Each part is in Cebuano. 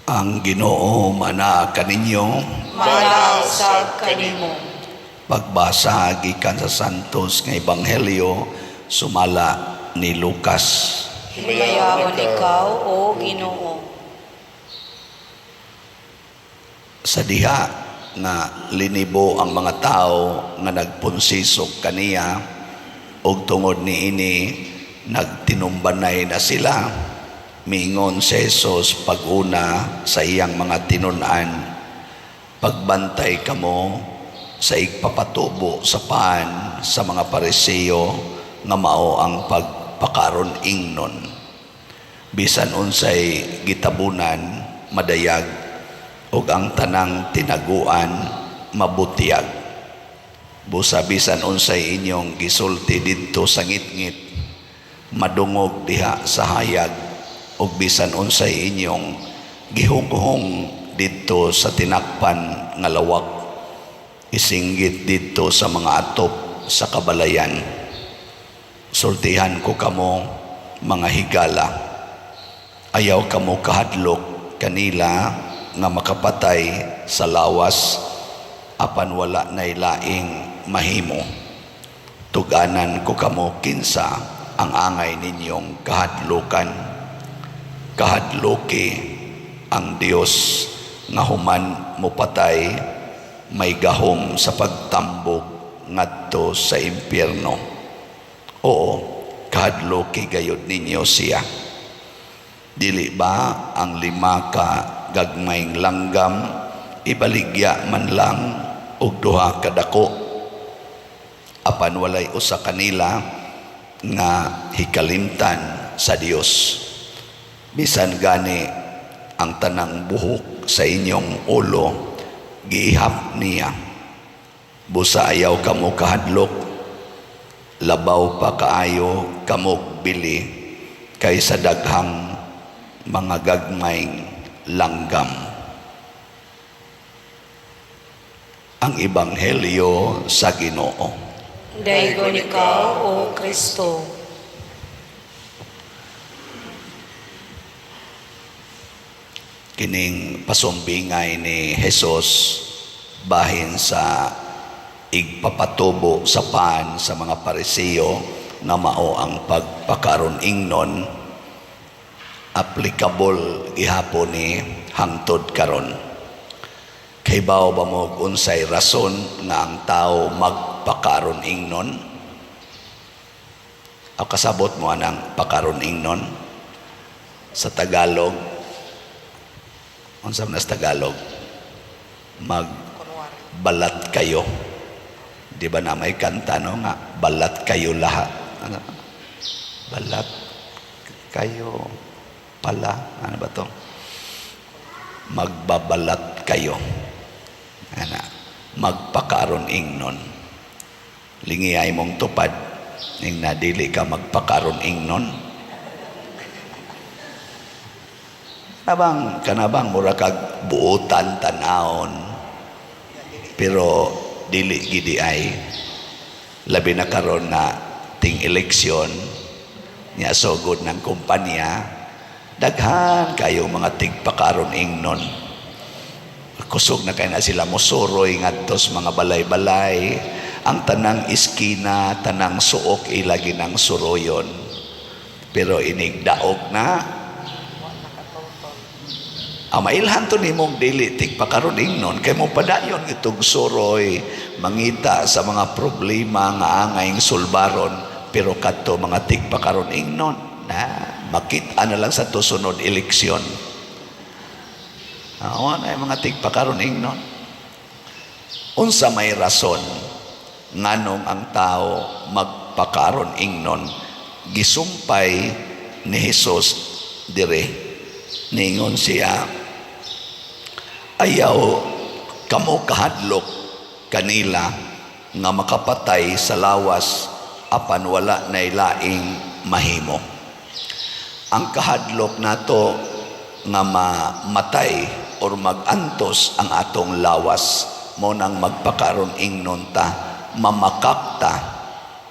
Ang Ginoo mana kaninyo. Mana usab kanimo. Pagbasa gikan sa Santos nga Ebanghelyo sumala ni Lucas. Himayaon ikaw, O Ginoo. Sa diha nga linibo ang mga tao nga nagpunsisok kaniya ug tungod niini nagtinumbanay na sila, miingon si Jesus pag-una sa iyang mga tinun-an, "Pagbantay kamo sa igpapatubo sa pan sa mga Pariseo nga mao ang pagpakaron ingnon. Bisan unsay gitabunan, madayag, ug ang tanang tinaguan, mabutiyag. Busa bisan unsay inyong gisulti didto sa ngitngit, madungog diha sa hayag, ug bisan unsay inyong gihunghong didto sa tinakpan nga lawak, isinggit didto sa mga atop sa kabalayan. Sultihan ko kamo, mga higala, ayaw kamo kahadlok kanila nga makapatay sa lawas apan wala nay laing mahimo. Tuganan ko kamo kinsa ang angay ninyong kahadlukan. Kahadluki ang Dios nga human mopatay, may gahom sa pagtambog ngadto sa impyerno. Oo, kahadluki gayud ninyo siya. Dili ba ang 5 ka gagmayng langgam ibaligya man lang og 2 ka dako? Apan walay usa kanila nga hikalimtan sa Dios. Bisan gani ang tanang buhok sa inyong ulo giihap niya. Busa ayaw kamo kahadlok, labaw pa kaayo kamog bili kaysa daghang mga gagmayng langgam." Ang Ebanghelyo sa Ginoo. Daygon ikaw, O Kristo. Kining pasumbingay ni Jesus bahin sa igpapatubo sa pan sa mga Pariseo nga mao ang pagpakaron ingnon, applicable gihapon ni hangtod karon. Kahibaw ba mo unsay rason nga ang tao magpakaron ingnon? O kasabot mo anang pakaron ingnon? Sa Tagalog, unsa man sa Tagalog? Magbalat kayo. Di ba na may kanta, no, nga balat kayo lahat? Ano? Balat kayo pala. Ano ba to? Magbabalat kayo. Ana, magpakaron ingnon. Lingi ay mong tupad ning nadili ka magpakaron ingnon. Kanabang mura kag buotan tanawon, pero dili gidi ay labi na karon na ting eleksyon nya sugod ng kumpanya, daghan kayo mga tigpakaron ingnon. Kusog na kay na sila mosuroy ngadto sa mga balay-balay, ang tanang iskina, tanang suok ilagi ng suroyon. Pero inig daog na, mailhan to nimong dili tigpakaron ingnon kay mo padayon itong suroy mangita sa mga problema nga angayng sulbaron, pero kadto mga tigpakaron ingnon na makita na lang sa tusunod eleksyon. Awa na yung mga tigpakaron ingnon. Unsa may rason nganong ang tao magpakaron ingnon? Gisumpay ni Jesus dire. Ningon siya, ayaw kamo kahadlok kanila nga makapatay sa lawas apan wala nay laing mahimo. Ang kahadlok nato nga mamatay or magantos ang atong lawas, mo nang magpakaron ingnon ta, mamakak ta,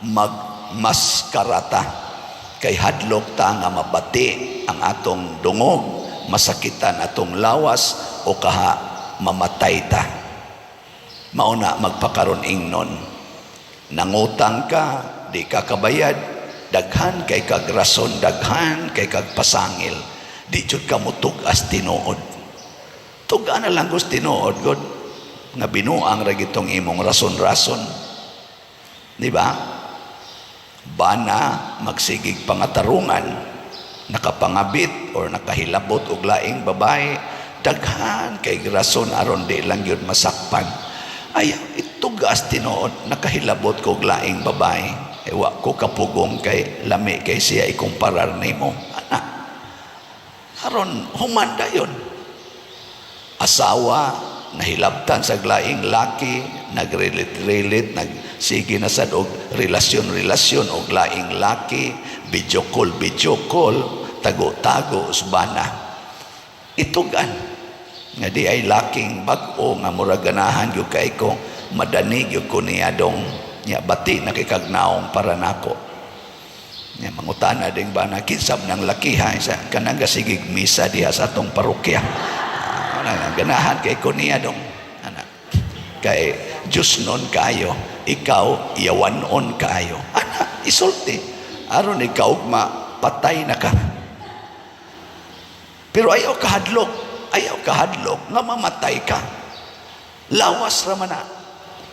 magmaskarata, kay hadlok ta nga mabati ang atong dungog, masakitan atong lawas o kaha mamatay ta. Mao na magpakaron ingnon. Nangutang ka, di ka kabayad, daghan kay kag rason, daghan kay kag pasangil. Di jud ka mutug-as tinuod. Tug-a na lang gus tinuod god nga binuang ra gitong imong rason-rason. Di ba? Bana magsigig pangatarungan, nakapangabit or nakahilabot og laing babae, daghan kay rason aron di lang yun masakpan. Ay, itugas tinuod, nakahilabot ko og laing babae. E wa ko kapugong kay lami kay siya ikumparar nimo. Ana. Aron humanda yon. Asawa nahilabtan sa laing laki, nagrelit-relit, nagsige na sad og relasyon-relasyon og laing laki, video call, video call, tago-tago usbana. Itugan nga di ay laking bag-o nga murag ganahan gyud kay ko, madani gyud ko niya dong nya, bati na kay kagnaong para nako. Nya mangutana ding bana, "Kinsa nang lakiha?" Sa kanang gasigig misa diha sa atong parokya. Ah, ganahan kay ko niya dong, ana, kay Diyos nun kayo, ikaw yawanon kaayo. Ana, isulti aron ikaw mapatay na ka. Pero ayaw kahadlok, ayaw kahadlok nga mamatay ka. Lawas ra man na.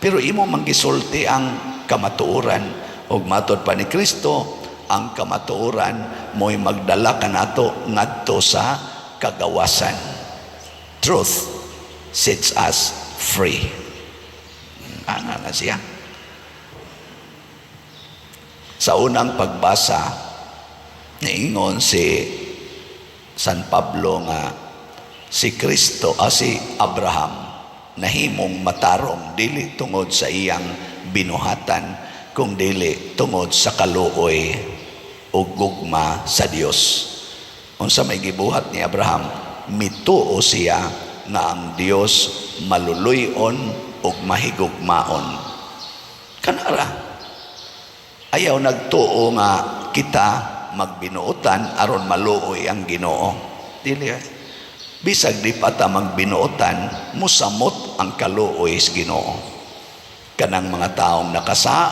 Pero imo manggisulti ang kamatuoran, ug matod pa ni Kristo, ang kamatuoran mo'y magdala kanato ngadto sa kagawasan. Truth sets us free. Ana na siya. Sa unang pagbasa, niingon si San Pablo nga si Kristo, si Abraham, nahimong matarong dili tungod sa iyang binuhatan, kung dili tungod sa kaluoy o gugma sa Dios. Unsa may gibuhat ni Abraham? Mituo siya nga ang Dios maluluy-on ug mahigugmaon. Kanara. Ayaw nagtuo nga kita magbinuotan aron maluoy ang Ginoo. Dili. Bisag di pa ta magbinuotan, musamot ang kaluoy sa Ginoo. Kanang mga taong nakasa,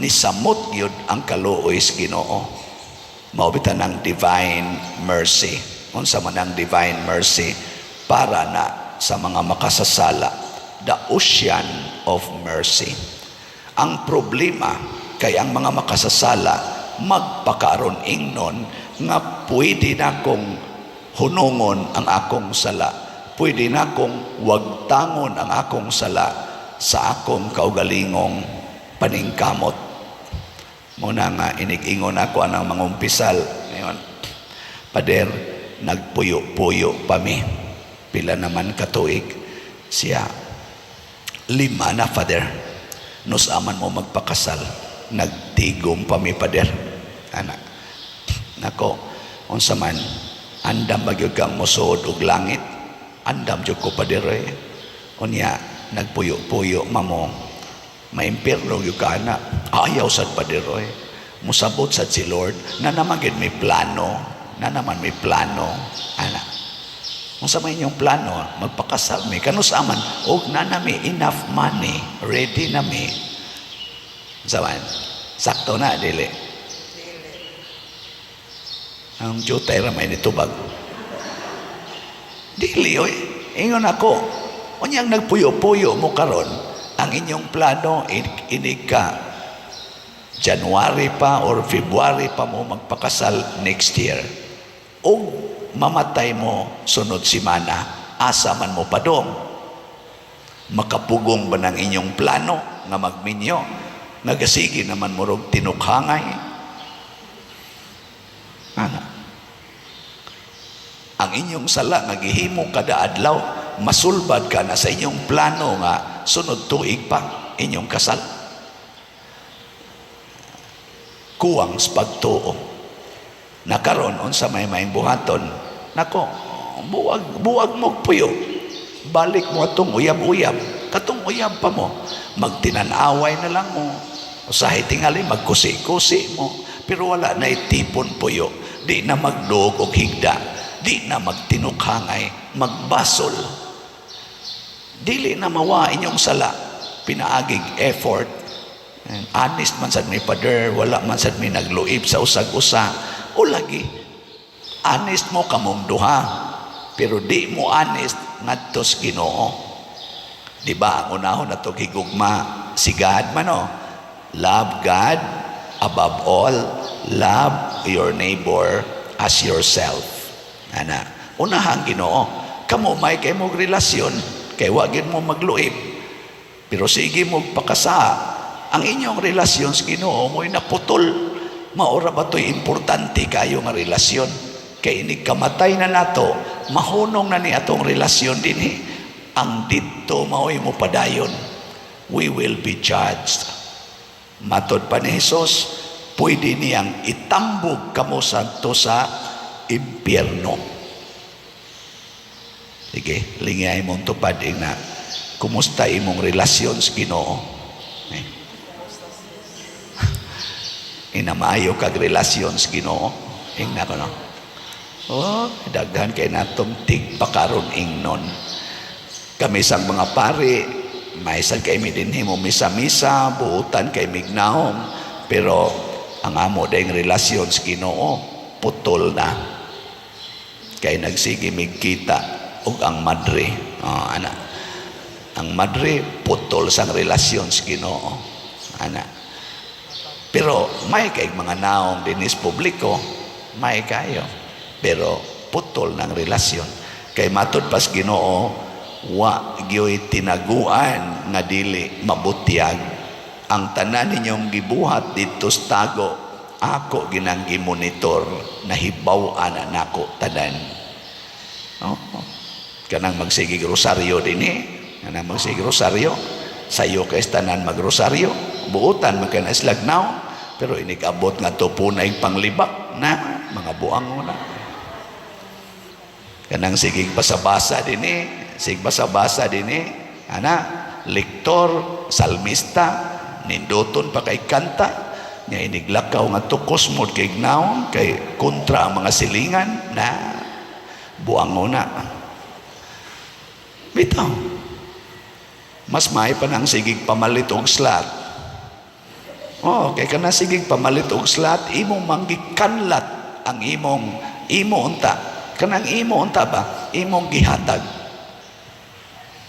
nisamot gyud ang kaluoy sa Ginoo. Mao bitaw ng divine mercy. Unsa man ang divine mercy? Para na sa mga makasasala, the ocean of mercy. Ang problema kay ang mga makasasala magpakaron ingnon nga pwede na kong hunungon ang akong sala. Pwede na kong wagtangon ang akong sala sa akong kaugalingong paningkamot. Muna nga inig-ingon ako anang mangumpisal. Ngayon, "Pader, nagpuyo-puyo pa mi." "Pila naman katuig?" Siya, "Lima na, Father." "Nus-a man mo magpakasal?" "Nagtigom pa mi, Pader." Ana. "Nako, unsa man, andam ba gyud kang mosuod og langit?" "Andam jud ko, Pader, eh." "Unya, nagpuyo-puyo mamo, maimpirno gyud ka ana?" "Ayaw sad, Pader, eh." "Musabot sad si Lord na naman gyud may plano, na naman may plano." Ana. "Unsa may inyong plano?" "Magpakasal mi." "Kanus-a man?" "Og na nami enough money, ready na mi." Unsa man? Sakto na, dili? Ang jutay ra may nitubag. Dili oy. Ingon ako, unyang nagpuyo-puyo mo karon, ang inyong plano inig ka January pa or February pa mo magpakasal next year. O mamatay mo sunod simana, asa man mo padong? Makapugong ba ng inyong plano nga magminyo? Nagasigi naman mo rog tinukhangay. Ana. Ang inyong sala nga gihimo kada adlaw, masulbad ka na sa inyong plano nga sunod tuig pa inyong kasal. Kuwang sa pagtuo. Nakaron unsa may maing buhaton? Nako, buwag buwag mo puyo. Balik mo atong uyab-uyab. Katong uyab pa mo. Magtinan-away na lang mo. Usahay tingali magkusi-kusi mo. Pero wala na itipon puyo. Di na magduog og higda. Di na magtinukhangay, magbasol. Dili na mawa inyong sala, pinaagig effort. And honest man sad mi, Father, wala man sad mi nagluib sa usag-usa. O lagi, honest mo kamong duha, pero di mo honest ngadto sa Ginoo. Di ba ang unahon nato higugma si God man, no? Love God above all, love your neighbor as yourself. Ana, unahang Ginoo. Kamo may kay mo relasyon, kay wa gyud mo magluib. Pero sige mo pakasa, ang inyong relasyon sa Ginoo mo'y naputol. Maora ba to'y importante kayo nga relasyon? Kay inig kamatay na nato, mahunong na ni atong relasyon dinhi. Ang didto mao'y mo padayon. We will be judged. Matod pa ni Jesus, pwede niyang itambog kamo sadto sa impyerno. Sige, lingay mong tupad na kumusta imong relasyon sa Ginoo. Eh. Inamayo kag relasyon sa Ginoo. Ingna ko, no. Oh, daghan kay natong tigpakaron ingnon. Kami sang mga pari, may sad kay mi dinhi mo misa-misa, buutan kay mignahom, pero ang amo dayong relasyon sa Ginoo putol na. Kay nagsige mig kita og ang madre. Oh, ana. Ang madre putol sang relasyon sa Ginoo. Ana. Pero may kay mga naong dinis publiko, may kayo. Pero putol ng relasyon. Kay matod pas Ginoo, wa gyoy tinaguan nga dili mabutyag. Ang tanan ninyong gibuhat didto sa tago, ako ginang gimonitor, nahibaw-an na nako tanan. Oh. Kanang magsigig rosaryo dinhi, kanang magsigig rosaryo, sayo kay tanan magrosaryo, buutan man kay na islagnaw, pero inig-abot nga to punay panglibak na mga buang mo na. Kanang sigig basa-basa dinhi, sig basa-basa dinhi, ana, lektor, salmista, ninduton pa kay kanta, nga iniglakaw nga tukos mo kay gnaon, kay kontra ang mga silingan, na buang mo na. Bitaw. Mas may pa nang sigig pamalit og slot. Oh, kay kana sigig pamalit og slot, imong manggikanlat ang imong imo unta. Kanang imo unta ba? Imong gihatag.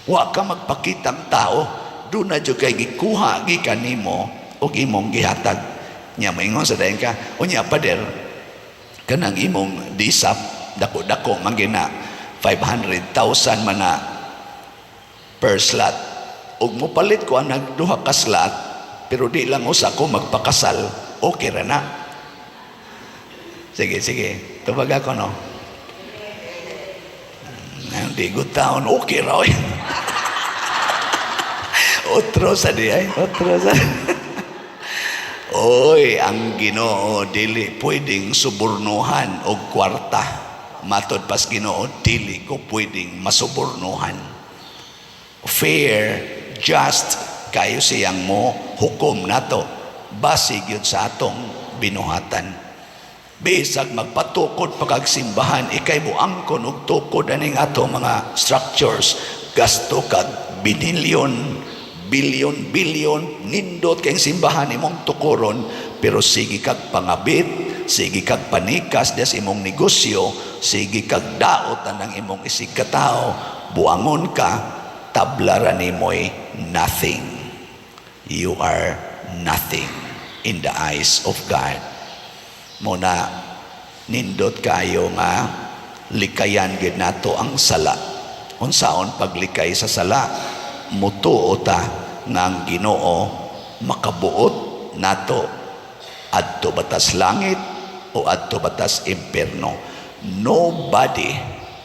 Wa ka magpakitang tao, doon na jud kay gikuha gikan nimo og imong gihatag. Nya maingon sa dayon ka, unya pader, kanang imong disap dako-dako man gina 500,000 man na per slot. Ug mopalit ko ang nagduha ka slot, pero di lang usa ko magpakasal, okay ra na. Sige, sige. Tubag ako, no? Hindi good taon, okay ra, oy. Otro sa di ay, otro sa. Oy, ang Ginoo dili pwedeng subornuhan og kwarta. Matod pas Ginoo, dili ko pwedeng masubornuhan. Fair, just kayo siyang mo hukom nato base gyud sa atong binuhatan. Bisag magpatukod pa kag simbahan, ikay mo angkon og tukod aning ato mga structures, gasto kag binilyon, bilyon, bilyon, nindot kay simbahan imong tukuron, pero sige kag pangabit, sige kag panikas des imong negosyo, sige kag daot ang imong isig katao, buangon ka, tabla ra nimoy nothing. You are nothing in the eyes of God. Muna nindot kayo nga likayan gid nato ang sala. Unsaon paglikay sa sala? Mutuo ta nga ang Ginoo makabuot nato adto batas langit o adto batas impierno. Nobody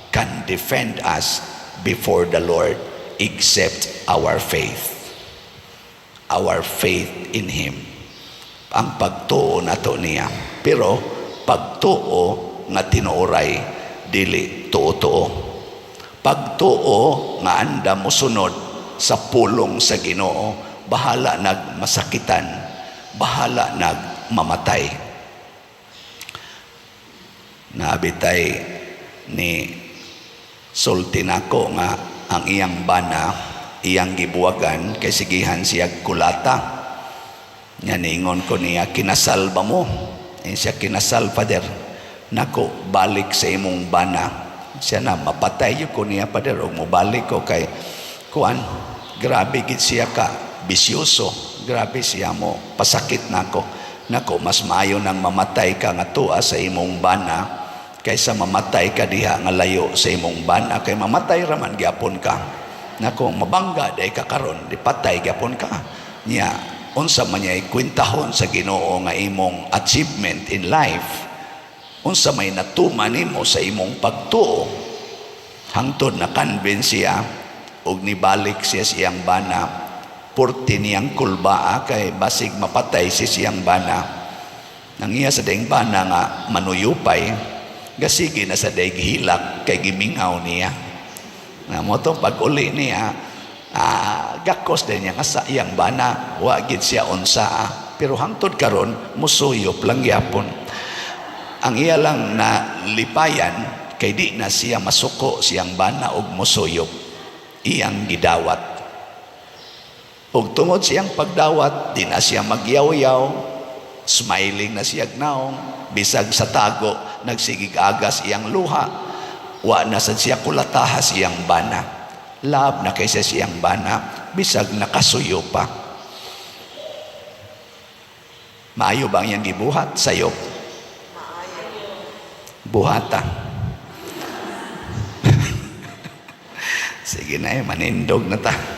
can defend us before the Lord except our faith. Our faith in Him. Ang pagtuo nato niya. Pero pagtuo nga tinuoray, dili tuo-tuo. Pagtuo nga anda mosunod sa pulong sa Ginoo, bahala nag masakitan, bahala nag mamatay. Nabitay Ni sulti nako nga ang iyang bana iyang gibuwagan kay sigihan siya kulata. Nya niingon ko niya, "Kinasal ba mo?" Eh, siya, "Kinasal, Father." "Nako, balik sa imong bana." Siya na, "Mapatay gyud ko niya, Father, og mobalik ko kay kuan, grabe gid siya ka bisyoso, grabe siya mo pasakit nako." "Nako, mas maayo nang mamatay ka nga tuwa sa imong bana kaysa mamatay ka diha nga layo sa imong bana, kay mamatay raman gyapon ka. Nako, mabangga day ka karon, di patay gyapon ka niya. Unsa man niya kwentahon sa Ginoo nga imong achievement in life? Unsa may natuman nimo sa imong pagtuo?" Hangtod na convince siya og nibalik siya sa iyang bana. Purti niyang kulbaa kay basig mapatay si siyang bana. Nang iya sa daing bana nga manuyupay, gasige na sa daig hilak kay gimingaw niya. Na mo to pag uli niya, gakos din niya nga sa iyang bana, wa gid siya unsa. Pero hangtod karon musuyop lang gyapon. Ang iya lang na lipayan kay di na siya masuko siyang bana og musuyop. Iyang gidawat. Ug tungod siyang pagdawat, di na siya magyaw-yaw, smiling na siya naong, bisag sa tago, nagsigig agas iyang luha, wa na sad siya kulataha siyang bana. Love na kaysa siyang bana, bisag nakasuyo pa. Maayo ba ang iyang gibuhat? Sayop. Buhata. Sige na eh, manindog na ta.